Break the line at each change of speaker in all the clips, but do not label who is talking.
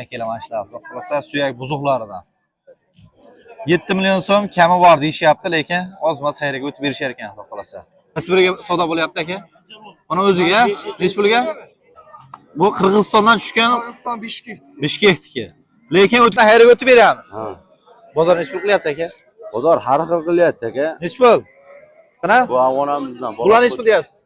Akalar, mana shular, xudo xohlasa, suyak buzuqlaridan. 7 million so'm kami bor deyishyapti, lekin oz-moz xayriga o'tib berishar ekan, xudo xohlasa. Qaysi biriga savdo bo'lyapti, aka? Mana o'ziga nechi pulga? Bu Qirg'izistondan tushgan.
Qirg'iziston, Bishkek.
Bishkekniki. Lekin o'tgan xayriga o'tib beramiz.
Ha.
Bozor nechi pul qilyapti, aka?
Bozor har xil qilyapti, aka.
Nechi pul? Mana
Bu afg'onamizdan.
bular nechi pul deyapsiz?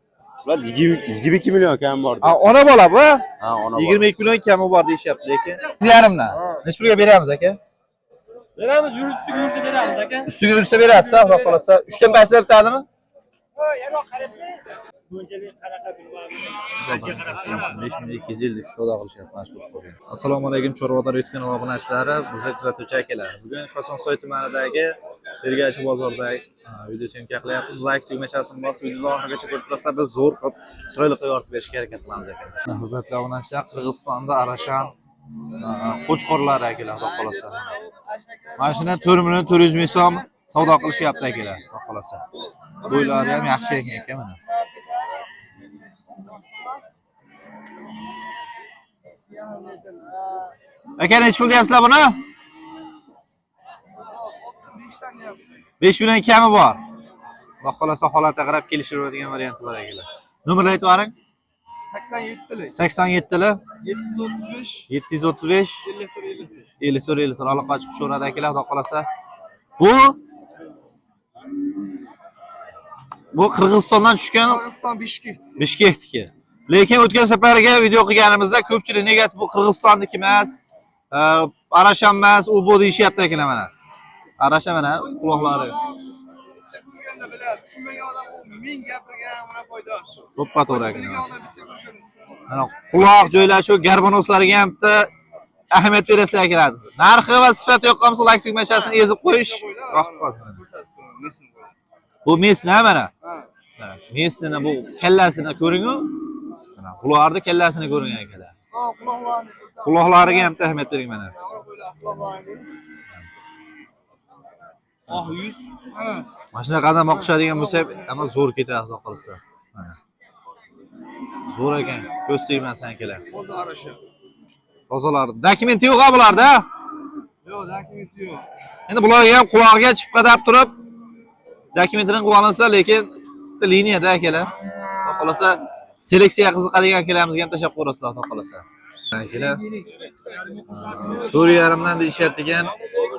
Bular 22 million kam bor.
Ha, ona bola bu.
Ha, ona bola.
22 million kami bor deyishyapti, lekin. Yarimdan. Nechi pulga beramiz, aka?
Beramiz, ustiga yursa beramiz, aka.
Ustiga yursa berasiz, xudo xohlasa. 3 dan pastda bitadimi?
Bunchalik qanaqa bilmadim.
5250 savdo qilishyapti mana shu qo'chqorga. Assalomu alaykum, chorvador YouTube kanali obunachilari, bizni kuzatuvchi akalar. Bugun Kosonsoy tumanidagi Tergachi bozorida video syomka qilyapmiz. Like tugmachasini bosib, videoni oxirigacha ko'rib turasizlar. Biz zo'r qilib, chiroyli qilib yoritib berishga harakat qilamiz, aka. Hurmatli obunachilar, Qirg'izistonda Arashan qo'chqorlari, akalar, xudo xohlasa. Mana shundan 4 million 400 ming so'm savdo qilishyapti, akalar, xudo xohlasa. Bo'ylari ham yaxshi ekan, aka, mana. Aka, nechi pul deyapsizlar buni? 5 million kami bor. Xudo xohlasa, holatga qarab kelishaveradigan varianti bor, akalar. Nomerni aytib yuboring.
87lik.
87 li
735
735
54 54.
54 54 aloqa chiqishaveradi, akalar, xudo xohlasa. Bu Qirg'izistondan tushgan.
Qirg'iziston, Bishkek.
Bishkekniki. Lekin o'tgan safargi video qilganimizda ko'pchilik negativ, bu Qirg'izistonniki emas, Arashan emas, u bu deyishyapti, akalar, mana. Arashan, mana quloqlari.
Bitta ko'rganda biladi. Tushunmagan odam u ming gapirgan uni foydasi.
To'ppa to'g'ri, akalar.
Bilgan odam bitta ko'rgan.
Mana quloq joylashuv garbonoslariga ham bitta ahamiyat berasizlar, akalar. Narxi va sifati yoqqan bo'lsa, like tugmachasini ezib qo'yish. Vaqt qolsin.
Ko'rsatib turibman, nesini qo'yadi.
Bu mesni, mana.
Ha.
Mana mesnini bu kallasini ko'ring-u. Mana bularni kallasini ko'ring, akalar.
Ha, quloqlarini ko'rsatib.
Quloqlariga ham bitta ahamiyat bering, mana.
Quloqlarini ko'ring. Oh, 100. Ha.
Mana shunaqa qadam oqishadigan bo'lsa, ammo zo'r ketadi, xudo xohlasa. Mana. Zo'r ekan, ko'z tegmasin, akalar.
Toza Arasha.
Tozalar. Dokumenti yo'q ha bularda.
Yo'q, dokumenti yo'q.
Endi bularga ham qulog'iga chipqadab turib dokumentini qilib olinsa, lekin bitta liniyada, akalar. Xudo xohlasa, seleksiyaga qiziqadigan akalarimizga ham tashlab qo'yasizlar, xudo xohlasa. Akalar, 4,5 dan deyishyapti ekan,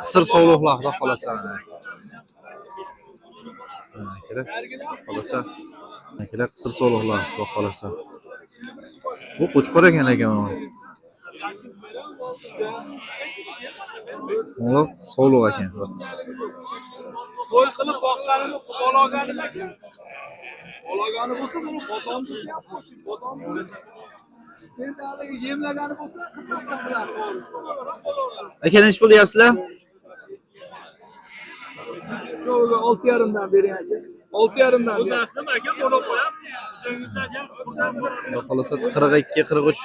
qisir sovliqlar, xudo xohlasa. Mana. Mana, akalar, xudo xohlasa. Akalar, qisir sovliqlar, xudo xohlasa. Bu qo'chqor ekan lekin bu. Ular sovliq ekan.
To'y qilib boqqanini bola olganim, aka. Bola olgani bo'lsa, buni bodomni ham qo'shib, bodom. Endi haligi yemlagani bo'lsa, qimmatdan qiladi.
Aka, nechi pul deyapsizlar?
Cho'g'i 6,5 dan bering, aka. 6,5 dan. O'zasizmi, aka, buni qo'yapti.
Xudo xohlasa, 42 43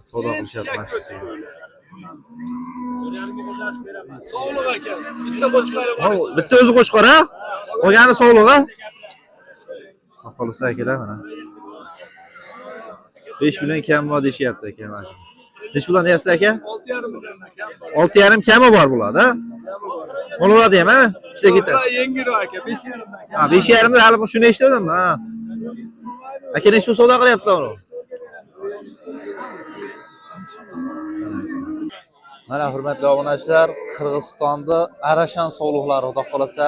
savdo qilishyapti mana shu.
Sog'liq, aka. Bitta qo'chqori bor.
Ha, bitta o'zi qo'chqor, ha? Qolgani sovliq, ha? Xudo xohlasa, akalar, mana. 5 million kam bor deyishyapti, aka, mana shu. Nechi puldan deyapsiz, aka?
6,5 million, aka.
6,5 kami bor bularda. Bo'laveradi ham, ha? Ishda ketadi.
Yengilroq, aka, 5,5 dan.
Ha, 5,5 da hali shuni eshitdim, ha. Aka, nechi pul savdo qilyapsizlar uni? Mana, hurmatli obunachilar, Qirg'izistonda Arashan sovliqlari, xudo xohlasa.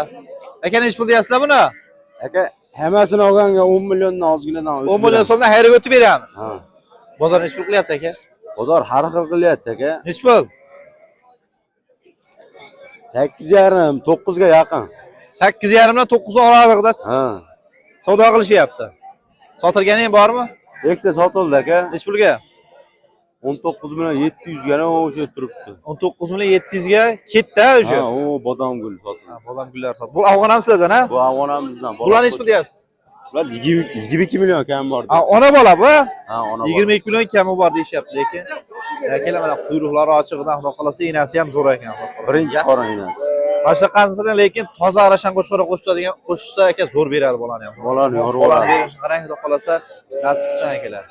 Aka, nechi pul deyapsizlar buni?
Aka, hammasini olganga 10 milliondan ozginadan o'tib.
10 million so'mdan xayriga o'tib beramiz.
Ha.
Bozor nechi pul qilyapti, aka?
Bozor har xil qilyapti, aka.
Nechi pul?
8,5, 9 ga yaqin.
8,5 dan 9 oralig'ida
Ha.
savdo qilishyapti. Sotilgani ham bormi?
Ikkita sotildi, aka.
Nechi pulga?
19 million 700 ga o'sha turibdi.
19 million 700 ga ketdi o'sha.
Ha, u bodomgul sotildi.
Ha, bodom gullar sot. Bu afg'on ham sizlardan, ha?
Bu afg'onamizdan.
Bular nechi pul deyapsiz?
Bular 22 million kam bor.
Ha, ona bola bu.
Ha, ona bola.
22 million kami bor deyishyapti, lekin akalar, mana quyruqlari ochiqdan, xudo xohlasa, enasi ham zo'r ekan, xudo xohlasa.
Birinchi qorin enasi.
Mana shunaqasini lekin toza Arashan qo'chqorga qo'shadigan qo'shsa, aka, zo'r beradi bolani ham.
Bolani yorib
Bolani
oladi.
berishini qarang, xudo xohlasa, nasib qilsin, akalar.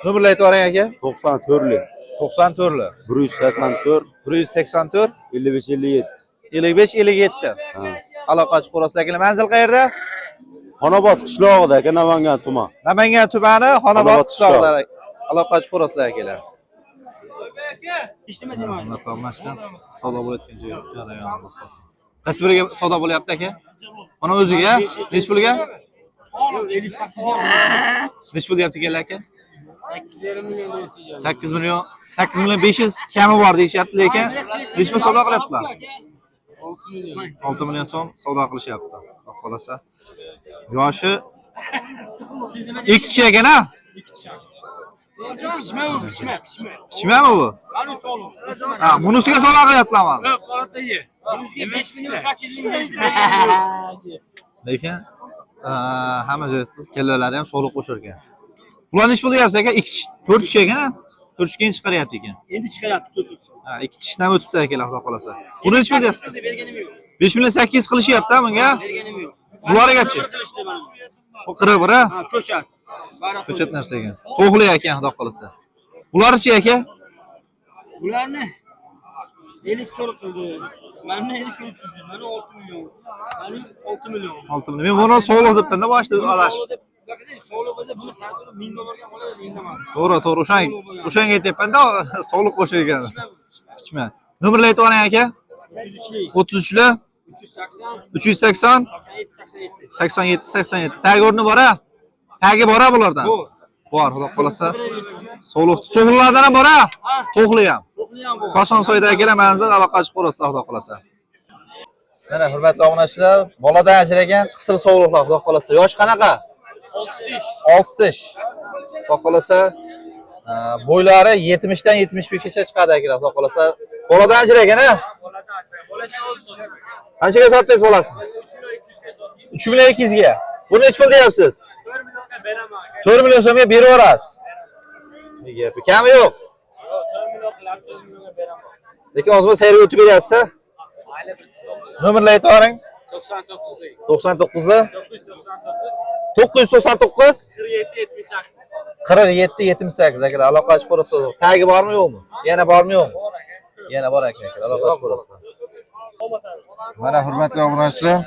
Nomerni aytib yuboring, aka.
94 lik.
94
184
184
55 57.
55 57.
Ha.
Aloqa chiqarasiz akalar. Manzil qayerda?
Xonobod qishlog'ida aka, Namangan tuman.
Namangan tumani, Xonobod
Xonobod
qishlog'ida. Aloqa chiqarasizlar akalar. Savdo bo'layotgan joy jarayonimiz qolsin. Qaysi biriga savdo bo'lyapti aka? Mana o'ziga nechi pulga? Nechi pul deyapti ekanlar aka? 8 million, 8 million 500 kami bor deyishyapti, lekin nechi pul savdo qilyaptilar? 6 million so'm savdo qilishyapti. Xudo xolasa. Yoshi ikki kishi ekan a? Pichmami bu? Ha, bunisiga savdo qilyaptilar mana. Lekin hamma joyda kallalari ham sog'liq qo'shar ekan. Bular nechi pul deyapsiz aka? 2 4 kishi ekan a? 4 kishi keyin chiqaryapti ekan.
Endi chiqaryapti to'rt.
Ha, 2 tishdan o'tibdi akalar, xudo xolasa. Buni nechi pul deyapsiz?
Berganim yo'q.
5 million 800 qilishyapti a bunga?
Berganim yo'q.
Bulargachi? Bu 41 a?
Ha, ko'chat.
Ko'chat narsa ekan. To'g'li ekan, xudo xolasa. Bularchi aka?
Bularni 54 qildi. Mana 54 qildi. Mana 6 million. Mana 6 million.
6 million. Men buni sog'liq debdim-da boshida alash.
Sog'liq bo'lsa buni qarz 1000 dollarga oladi, indamas.
To'g'ri, to'g'ri. O'shanga aytyapman-da, sog'liq qo'shar ekan. Pichma. Nomerlar aytib yuboring aka.
33
33
380
380
87 87.
87 87. Tagi o'rni bor a? Tagi bor a bulardan?
Bor.
Bor, xudo xolasa. Sog'liq to'g'rilardan ham bor a? To'g'li ham.
To'qli ham bor.
Kosonsoyda akalar manzil aloqa chiqib ko'rasizlar, xudo xolasa. Mana hurmatli obunachilar, boladan ajragan qisir sog'liqlar, xudo xolasa. Yosh qanaqa?
6 tish.
6 tish. Xudo xolasa, bo'ylari 70 dan 75 gacha chiqadi akalar, xudo xolasa. Boladan ajragan a? Qanchaga sotdingiz bolasini? 3 million 200 ga. Buni nechi pul deyapsiz? 4 million so'mga berib yuborasiz. Nega? Kami yo'q. Lekin ozgina sayrga o'tib beryapsiz. Nomerlar aytib yuboring.
99
99
999
999
47 78.
47 78 akalar, aloqa ochib ko'rasiz. Tagi bormi yo'qmi? Yana bormi yo'qmi? Yana bor aka, akalar, aloqa ochib ko'rasizlar. Mana hurmatli obunachilar,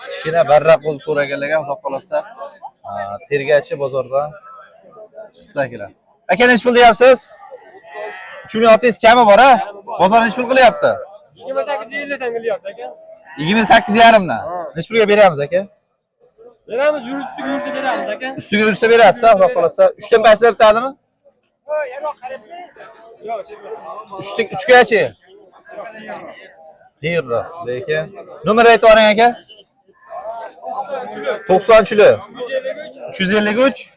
kichkina barra qo'l so'raganlarga xudo xolasa, Tergachi bozoridan chiqibdi akalar. Aka, nechi pul deyapsiz? 3 million 600 kami bor a? Bozor nechi pul qilyapti?
28 50 dan qilyapti aka.
28 yarimdan. Nechi pulga beramiz aka?
Beramiz, ustiga yursa beramiz aka.
Ustiga yursa berasiz, xudo xolasa. 3 dan pastda bitadimi? 3 3gachi. Xayrli, lekin nomer aytib yuboring aka. 93 353
72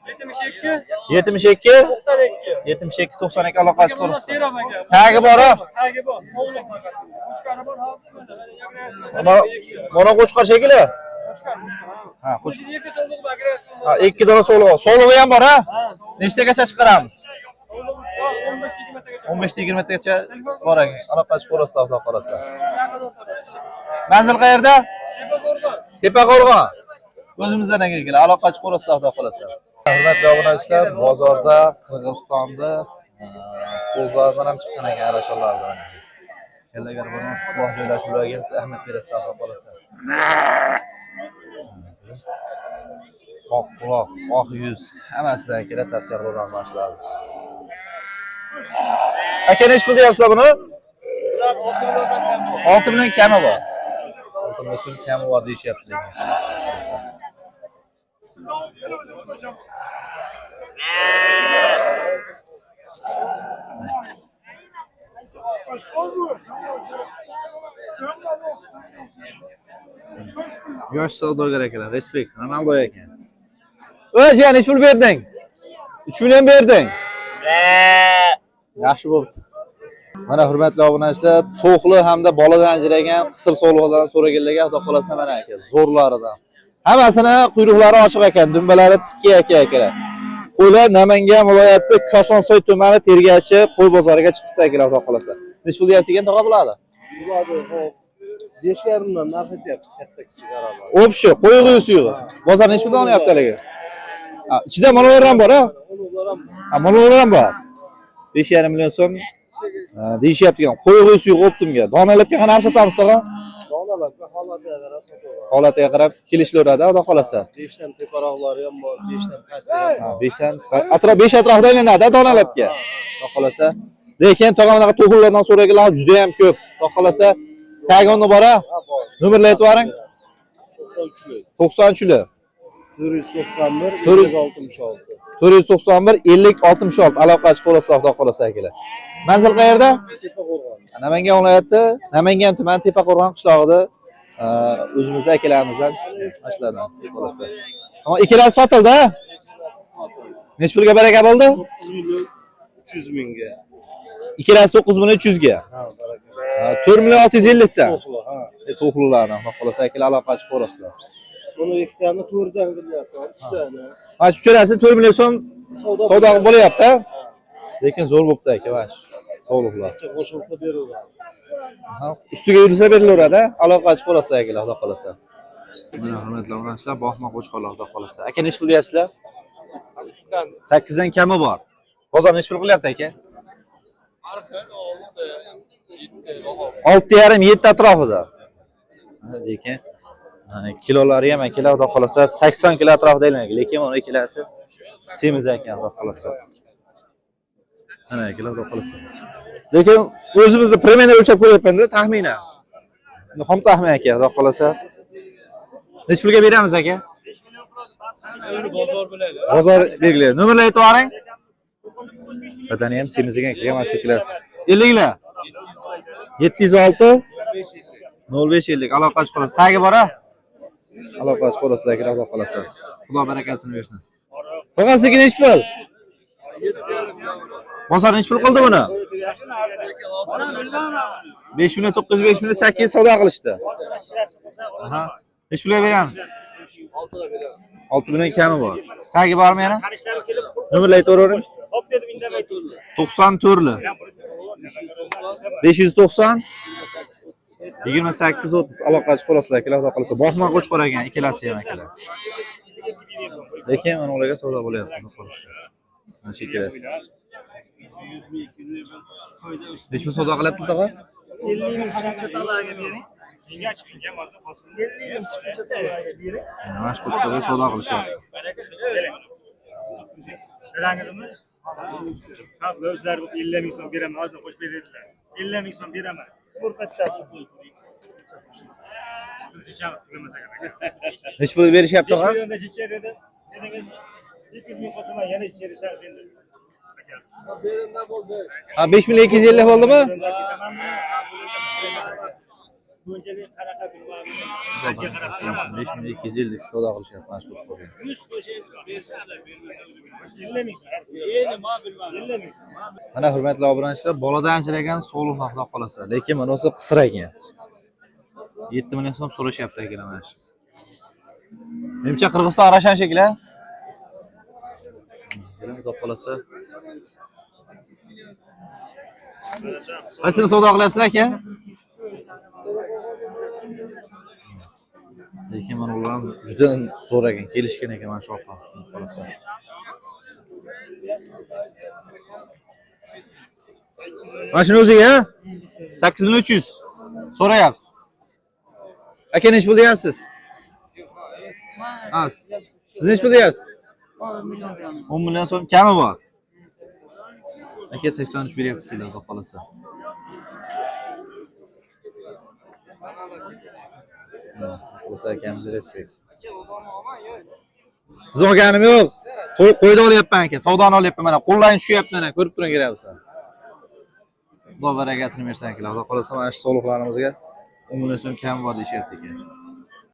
72
92.
72 92 aloqa chiqib ko'rasiz.
Serob aka.
Tagi bor a?
Tagi bor. Sog'liq faqat. Qo'chqori bor hozir mana.
Mana qo'chqor shekilli.
Qo'chqor, qo'chqor.
Ha, qo'chqor.
Ikki sog'liq bor.
Ha, ikki dona sog'lig'i. Sog'lig'i ham bor a? Nechtagacha chiqaramiz?
15 20 tagacha.
15 ta 20 tagacha bor aka. Aloqa chiqib ko'rasizlar, xudo xolasa. Manzil qayerda? Tepaqo'rg'on. O'zimizdan kelganlar. Aloqa chiqib ko'rasizlar, xudo xolasa. Hurmatli obunachilar, bozorda Qirg'izistonda qo'zlardan ham chiqqan ekan arashalardan. Kallagar buni quloq joylashuvlarga ahamiyat berasizlar, xudo xolasa. Oq quloq, oq yuz hammasidan kerak tavsiya qilaman boshlarni. Aka, nechi pul deyapsizlar buni? 6 million kami bor. 6 million so'm kami bor deyishyapti. Yosh savdogar akalar, respekt. Ronaldo ekan. O'y, jiyan, nechi pul berding? 3 million berding. Yaxshi bo'pti. Mana hurmatli obunachilar, to'qli hamda boladan ajragan qisir sog'liqlardan so'raganlarga xudo xolasa mana aka, zo'rlaridan. Hammasini quyruqlari ochiq ekan, dumbalari tikka aka akalar. Qo'ylar Namangan viloyati Kosonsoy tumani Tergachi qo'y bozoriga chiqibdi akalar, xudo xolasa. Nechi pul deyapti ekan tog'a bo'ladi?
5,5 dan narx aytyapmiz, katta kichik araba.
Общий qo'y suyug'i. Bozor nechi puldan olyapti haligi? Ha, ichida mololar ham bor, ha?
Ulug'lar ham bor.
Ha, mololar ham bor. 5,5 million so'm deyishyapti ekan. Qo'y yo'q optimga. Donalabga qanaqa sotamiz tog'a?
Donalarga holatiga qarab sotaveradi.
Holatiga qarab kelishilaveradi, xudo xolasa.
5 dan teparoqlari ham bor, 5 dan pasti ham
Ha,
bor.
5 dan atrof 5 atrofida aylanadi donalabga. Xudo xolasa. Lekin tog'a bunaqa to'g'rilardan so'raganlar juda ham ko'p. Xudo xolasa tagonni bor-a?
Ha, bor.
Nomerlar aytib yuboring.
93
93
491 5066.
491 50 66 aloqachi qo'lasizlar, xudo xolasa akalar. Manzil qayerda?
Tepaqo'rg'on.
Namangan viloyati, Namangan tumani Tepaqo'rg'on qishlog'ida o'zimizni akalarimizdan mana shulardan xolasa. Ammo ikkalasi sotildi, ha? Necha pulga baraka bo'ldi?
9 million 300 mingga.
Ikkalasi 9 million 300 ga.
Ha, baraka.
4 million 650 dan.
To'qli, ha.
To'qlilarni xudo xolasa akalar aloqachi qo'rasizlar.
Buni ikkitani 4 dan qilyapti, 3 tani.
Mana shu uchalasi 4 million so'm
Savdo
savdo qilib bo'lyapti, ha? Lekin zo'r bo'pti aka, mana shu sovliqlar.
Qo'shilsa beraveradi.
Ha, ustiga yurilsa berilaveradi, aloqachi qo'lasizlar akalar, xudo xolasa. Mana hurmatli obunachilar, Boqma qo'chqorlar, xudo xolasa. Aka necha pul deyapsizlar? 8 dan kami bor. Bozor necha pul qilyapti aka? 6,5 7 atrofida. Ha, lekin kilolari ham akalar xudo xolasa 80 kilo atrofida aylanadi, lekin uni ikkalasi semiz ekan xudo xolasa. Mana akalar xudo xolasa. Lekin o'zimizni premiyani o'lchab ko'ryapman-da, taxminan. Endi xom taxmin aka, xudo xolasa. Necha pulga beramiz aka?
Bozor biladi.
Bozor belgilaydi. Nomerlar aytib yuboring. Badani ham semizigan kelgan mana shu ikkalasi. 50 lar. 706 0550 aloqachi qolasiz. Tagi bor a? Aloqachi qolasiz aka, xudo xolasa. Xudo barakasini bersin. Tog'asiki necha pul? Bozor necha pul qildi buni? 5 million 900 5 million 800 savdo qilishdi. Aha. Necha pulga beramiz? 6 million kami bor. Tagi bormi yana? Nomerlar aytavering. 94 590 28 30 aloqachi qo'lasizlar akalar, xudo xolasa. Boqma qo'chqor ekan, ikkalasi ham akalar. Lekin mana ularga savdo bo'lyapti, xudo xolasa. Mana shu ikkalasi. Necha pul savdo qilyapti tog'a?
50 ming chiqimcha talaga bering. 50 ming chiqimcha talaga bering.
Mana shu qo'chqorga savdo qilishyapti.
Bilasizmi? Ha, o'zlari 50 ming so'm beraman, ozdan qo'shib ber dedilar. 50 ming so'm beraman.
Ko'rpattasi.
Biz ichamiz, bilmasak aka.
Necha pul berishyapti
5
tog'a?
millionda jicha dedi. Dedingiz 200 ming qo'shaman, yana jicha desangiz endi.
Ha, 5 million 250 bo'ldimi?
Bunchalik qanaqa bilmadim.
5 million 250 savdo qilishyapti mana shu qo'chqorga.
100 qo'shingiz bersa, bermasa o'zi biladi.
50 ming so'm.
Endi men bilmadim.
50 ming so'm.
Mana hurmatli obunachilar, boladan anchalagan sog'liq xudo xolasa, lekin mana o'zi qisir ekan. 7 million so'm so'rashyapti akalar mana shu. Menimcha Qirg'iziston Rashan shekilli. Xudo xolasa. Qaysini savdo qilyapsizlar aka? Lekin mana ular ham juda zo'r ekan, kelishgan ekan mana shu opa, xudo xolasa. Mana shuni o'ziga 8300 so'rayapsiz. Aka necha pul deyapsiz? Ha, siz necha pul deyapsiz? 10 million so'm kami bor. Aka 83 beryapti kilo, xudo xolasa. Xolasa akamizga respekt. Siz olganim yo'q. Qo'yda olyapman aka, savdoni olyapman mana. Qo'llaring tushyapti mana, ko'rib turing kerak bo'lsa. Xudo barakasini bersin akalar. Xudo xolasa mana shu sog'liqlarimizga 10 million so'm kami bor deyishyapti ekan.